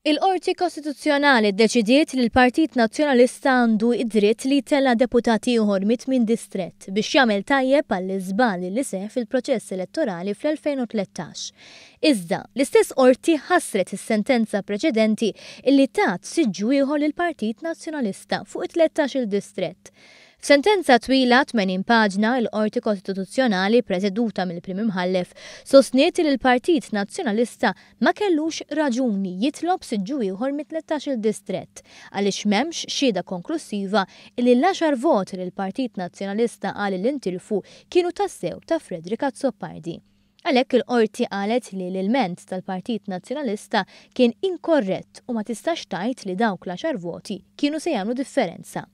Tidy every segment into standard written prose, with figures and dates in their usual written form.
Il-Qorti Kostituzzjonali ddeċidiet li l-Partit Nazzjonalista għandu d-dritt li jtella' deputat ieħor mit-tmien distrett biex jagħmel tajjeb għall-iżball li seħħ fil-proċess elettorali fl-2013. Iżda, l-istess Qorti ħassret is-sentenza preċedenti li tat siġġu ieħor lill-Partit Nazzjonalista fuq it-tlettax-il distrett. F'sentenza twila 80 paġna, il-Qorti Kostituzzjonali preseduta mill-Prim Imħallef sostniet li l-Partit Nazzjonalista ma kellux raġuni jitlob siġġu ieħor mit-tlettax-il distrett għaliex m'hemmx xhieda konklussiva illi l-għaxar voti li l-Partit Nazzjonalista qal li ntilfu kienu tassew ta' Frederick Azzopardi. Għalhekk il-Qorti qalet li l-ilment tal-Partit Nazzjonalista kien inkorrett u ma tistax tgħid li dawk l-għaxar voti kienu se jagħmlu differenza.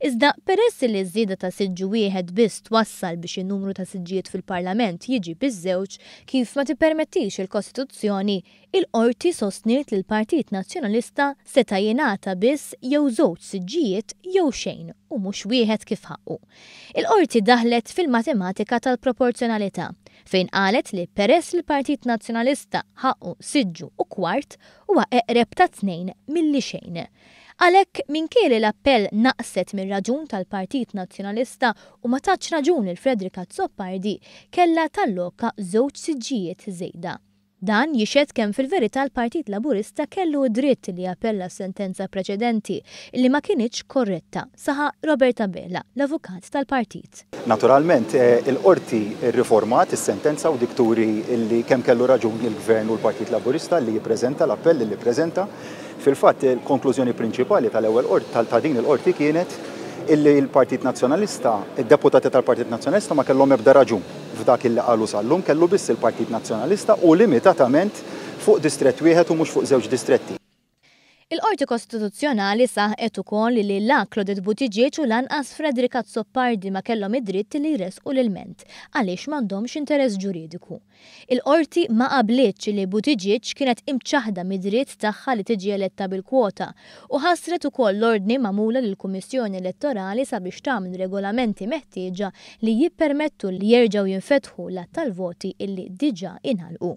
Iżda peress li ż-żieda ta' siġġu wieħed biss twassal biex in-numru ta' siġġijiet fil-Parlament jiġi biż-żewġ, kif ma tippermettix il-Kostituzzjoni, il-Qorti sostniet li l-Partit Nazzjonalista seta' jingħata biss jew żewġ siġġijiet jew xejn u mhux wieħed kif ħaqqu. Il-Qorti daħlet fil-matematika tal-proporzjonalità, fejn qalet li peress li l-Partit Nazzjonalista ħaqqu siġġu u kwart, huwa eqreb ta' tnejn milli xejn. Għalhekk, minkejja li l-appell naqset mir-raġun tal-Partit Nazzjonalista u ma tatx raġun lil Frederick Azzopardi, kellha talloka żewġ siġġijiet żejda. Dan jixhed kemm fil-verità l-Partit Laburista kellu d-dritt li jappella s-sentenza preċedenti li ma kinitx korretta, saħaq Robert Abela, l-avukat tal-partit. Naturalment, il-Qorti rriformat is-sentenza u dik turi li kemm kellu raġun il-Gvern u l-Partit Laburista li jippreżenta l-appell li ppreżenta. Fil-fatt, il-konklużjoni prinċipali tal-ewwel qorti, ta' din il-qorti kienet illi l-Partit Nazzjonalista, id-deputati tal-Partit Nazzjonalista ma kellhom ebda raġun f'dak illi qalu sal-lum, kellu biss il-Partit Nazzjonalista u limitatament fuq distrett wieħed u mhux fuq żewġ distretti. Il-Qorti Kostituzzjonali saħqet ukoll li la Claudette Buttigieg u lanqas Frederick Azzopardi ma kellhom id-dritt li jressqu l-ilment għaliex m'għandhomx interess ġuridiku. Il-Qorti ma qablitx li Buttigieg kienet imċaħħda mid-dritt tagħha li tiġi eletta bil-kwota u ħassret ukoll l-ordni magħmula lill-Kummissjoni Elettorali sabiex tagħmel regolamenti meħtieġa li jippermettu li jerġgħu jinfetħu l-għadd tal-voti illi diġà ingħalqu.